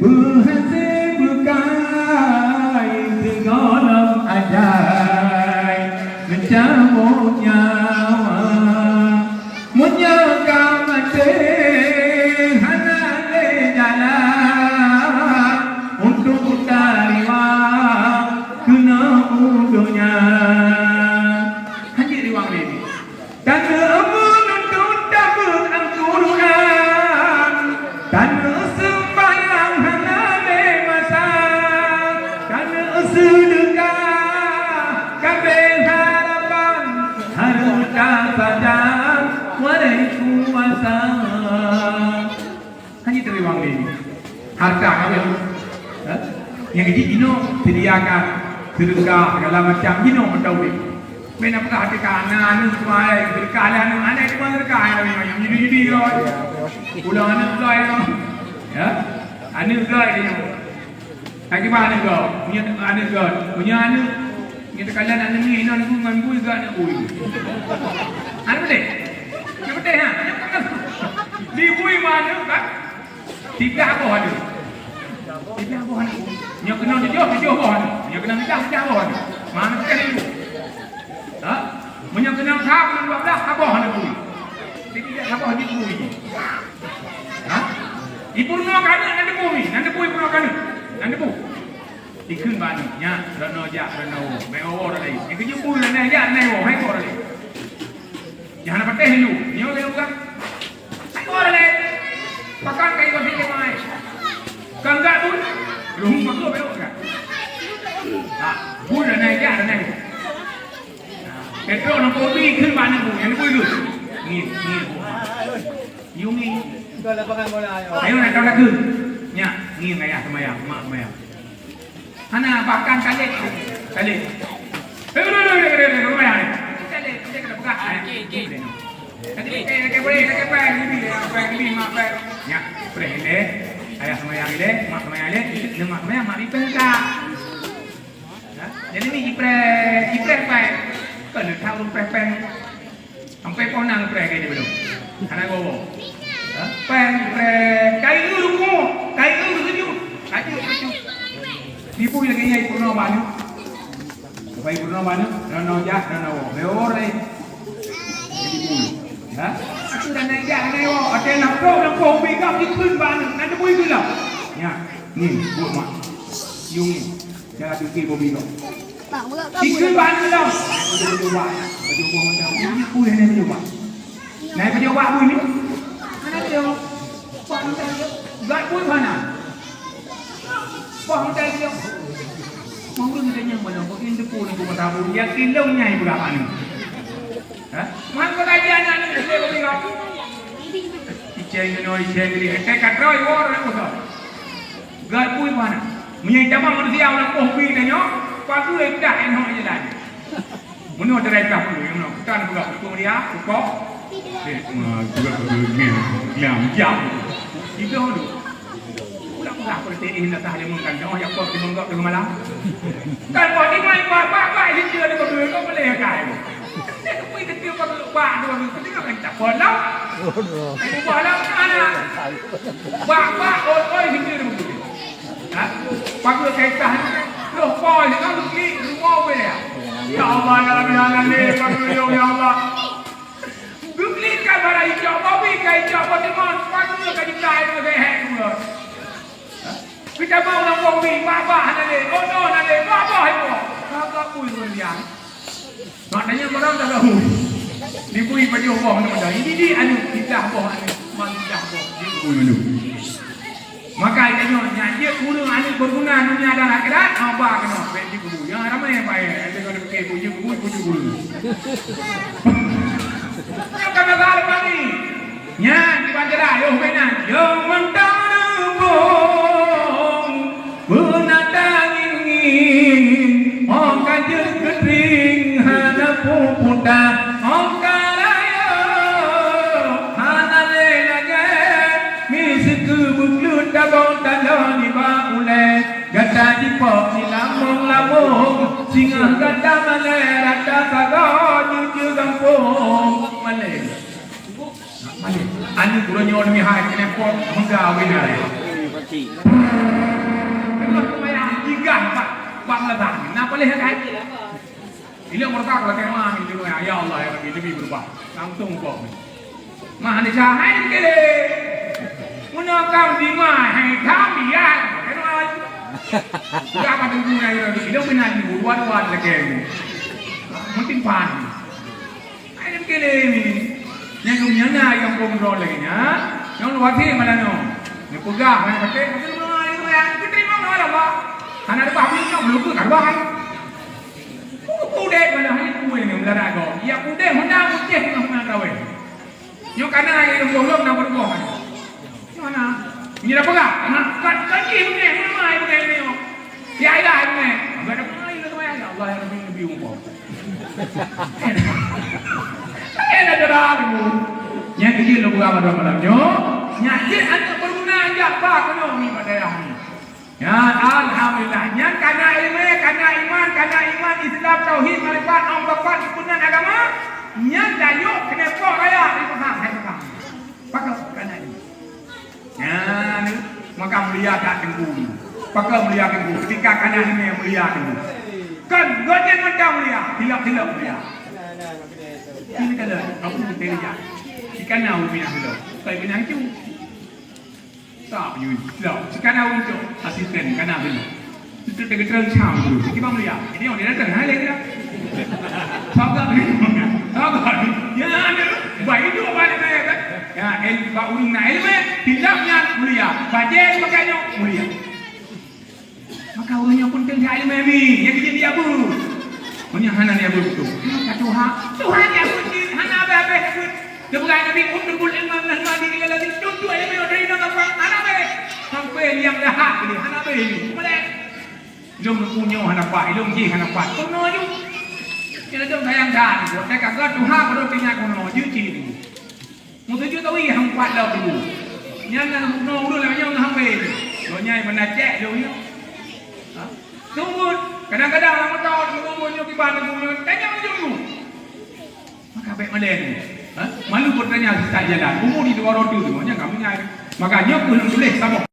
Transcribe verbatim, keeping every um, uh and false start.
Hase beukai sigohlom ajai meucabot nyawa. Meunyoe ka maté hana lé jalan untuk tariwang keunoe u donya. Hana riwang lé. Taneuh meununtut tabeuet Al-Qur'an, taneuh seumbahyang hana lé masa, taneuh seudeukah kabéh harapan, hareuta sajan waréh kuasa. Hana teurimong lé harta kawin. Ha? Nyang jih inoe sediakan seudeukah segala macam inoe mantong. Meunan peugah teuka aneuk-aneuk cuma ai seudeukah lé aneuk-aneuk cuma seudeukah ai nyang judi-judi loi. Pulang aneuk goi loi. Ya. Aneuk goi dia. Lagi bah aneuk goi. Punya aneuk goi. Punya aneuk Nyoe teukalon aneuk ngieng ngon bui, ngon bui gak aneuk bui. Aneuk beuteh. Aneuk beuteh ha. Di bui ma aneuk kan? Tiga boh aneuk. Tiga boh aneuk. Nyoe keunoe tujoh, tujoh boh aneuk. Nyoe keunoe tiga, tiga boh aneuk. Ma aneuk beuteh tujoh. Ha? Meunyoe keunoe sa, keunoe dua belas, saboh aneuk bui. Jadi tiga saboh di bui. Ha? Ipeurunoe keu aneuk nan di bui, nan di bui peurunoe keu aneuk. Nan di bui. Dikheun bak aneuk, "Nyak, droeneuh jak, droeneuh woe." Meuwoe droeneuh. Nyang keujeuet bui droeneuh jak, droeneuh woe, hai kok droeneuh. Nyang hana patéh laju, nyoe laju kan. Hai kok droeneuh. Pakat kai kok sini mai. Kan enggak bui? Ruhung masuk belok kan. Ha, bui droeneuh jak, droeneuh woe. Petrol nang kopi kheun bak aneuk bui, aneuk bui kheun. Ngieng, ngieng. Yue ngieng. Ayo nak kau lagu. Nyak, ngieng ayah seumayang, mak seumayang. Hana, bahkan Khalid. Khalid. Eh, udah, udah, udah, udah, udah, udah, udah. Khalid, dia kena pegang. Okey, okey. Tadi pakai, pakai boleh, pakai pen, ini, pen, ini, mak, pen. Ya, preh ilèe. Ayah seumayang ilèe, mak seumayang ilèe, dia mak seumayang, mak ripeh ka. Ha? Jadi ni ipreh, ipreh pen. Kan dia tahu preh pen. Sampai poh nang preh ke dia belum. Hana gowo. Ha? Preh, preh. Kai eu rumoh, kai eu seujut. Kajut, kajut. Tipu lagi nyai purno banu. Sampai purno banu, nono jah, nono wo. Beore. Jadi bulu. Ha? Aku dah naik jah, naik wo. Ada nak pro, nak pro, bigam, dikheun banu. Nak tebui gula. Ya, ni, buat mak. Yung ni. Jangan cuci bobi kau. Tiga bahan dalam. Baju buah macam ni. Ini pun yang baju buah. Nah, baju buah pun ni. Mana dia? Buah macam dia. Gat pun mana? Buah macam dia. Mau dia macam mana? Buat ini pun aku kata pun. Dia kilau nyai berapa ni? Ha? Mana kau tadi anak ni? Dia bagi kau. Icai kena, icai kena. Ente katroi, wor nak usah. Gat bui mana? Meunyoe tamong manusia ulang poh bui tanyoe, pageue dah inoe jalan. Meunoe cara dah bui, meunoe. Bukan buka buku dia, buka. Eh, ma, buka buku ni, liam jam. Itu tu. Ulang-ulang politik ni hendak tahu dia mengkandung, ya kok dia menggok dengan malam. Kan buat ni main bak-bak, bak, dia dia dia dia boleh kai. Dia tu pun kecil bak bak dia tu, dia kan tak pernah. Ai buah lah mana? Bak-bak, oi, oi, dia tu. Ha? Pakai kaitah ni, roh poi ni kan klik, rumoh boleh ya. Ya Allah, ya Rabbi, ya Rabbi, ya Allah. Geuklik ka barang icok, bobi ka icok, botimon, pageue ka juta, ilmu sehat dua. Kita bang lam bobi, babah hana lé, ono hana lé, babah itu. Kagak pun kemudian. Maknanya orang tak tahu. Dibui baju Allah nama dah. Ini di anu, lidah boh anu, mang lidah boh. Dibui dulu. Maka ingat nyoe, nyan jeuet ureueng aneuk beuguna dunia dan akhirat, haba keunoe, bèk jikubu. Nyang ramè nyang payah, ada kau dipikir, puji kubu, puji kubu. Nyang ka meusalah pani. Nyan, di bandara, yoh bèk nyan. Yoh mantong neubông, beunatang ngin-ngin, oh ka jeuet keutrieng, hana puputa, oh ka rayeuk, hana lé lagèe. Miseue keu beukeuet tabông taloe nibak ulèe, gata jipok silamong-lamong, singoh gata malèe rata sagoe jeue-jeue gampông. Malèe. Malèe. Aneuk uroe nyoe mihai keuneuk pot, meuga wina. Terus seumayang jigah bak, bak meulasan. Na paléh hai? Ilak murka ka lakée mah, ya Allah, ya Rabbi, leubeh beurubah. Langsung kok. Mah ni sahai kele. Muna kam di mah, hai kam ya. Udah apa tunggu ya Rabbi? Ilak beuna di buruan-buruan lakée. Mungkin pan. Hai, dem kele ni. Nyang dum nyang na nyang peumeudroe lagée nyan, nyang luwah malah nyoe. Neupeugah, hai, pakai, pakai, pakai, pakai, pakai, pakai, pakai, pakai. Hana reubah, belum nyoe, belum pun, reubah, hai. Udeb malah, hai, kue ni, meulara go. Ya, udeb, hana, uceh, hana, hana, traweh. Nyoe kana, ya, lom, lom, na, berubah, hai. Nyoe na. Nyoe dah peugah, na, kat, kat, jih, beungéh, beungéh, beungéh, beungéh, nyoe. Ya, ya, beungéh. Agak ada pemain, ada pemain. Ya Allah, ya Rabbi, Nabi, umur. Eh, dah gerak tu. Nyang kecil lu buka pada malam nyo. Nyang kecil anak berguna aja apa kena ni pada yang ni. Ya, alhamdulillah. Nyang kana ilmu, kana iman, kana iman, Islam, tauhid, makrifat, am bapak, kepunan agama. Nyang dayok kena kok raya di pesan, hai pesan. Pakai kana ini. Nyan, maka mulia that teungku. Pakon mulia teungku? Ketika kana ilmu mulia teungku. Kan, gobnyan mantong mulia, tilap-tilap mulia. Ini kata, aku beutôi ya. Ikan nau minah dulu. Kai minah itu. Tak yui. Tidak, ikan nau itu asisten kana dulu. Itu tergetreng cang tu. Kita mulia. Ini orang dia datang, hai lagi dah. Sabar ni. Sabar ni. Ya, ada. Baik itu apa dia kan? Ya, el, bak ureueng na ilmu, tindak nyan mulia. Bajée pakai nyoe mulia. Maka ureueng nyoe pun teuntang ilmu ni, yang kerja dia apa? Punya hana dia apa betul. Maka Tuhan, Tuhan dia apa sih? Hana apa-apa. Dia bukan Nabi, "Utlubul ilma minal mahdi ilal lahdi." Tuntut ilmu dari nama apa? Hana apa? Sampai yang dah hak ni, hana apa ini? Boleh. Lôn punya hana pat, lôn jih hana pat. Kono ju. Kena dong sayang dan. Buat saya kagak Tuhan baru tinggal kono ju cik tu. Mutuju tawi hang pat dah tu. Nyan nang bunuh urut lah nyan hang weh. Lo nyai mana cek lo ni. Ha? Tunggu. Kadang-kadang orang motor tunggu nyo kiban tunggu nyo. Tanya ujung tu. Maka baik malam tu. Ha? Malu bertanya sisa jalan. Umur di dua roda tu. Nyan kamu nyai. Makanya pun tulis sama.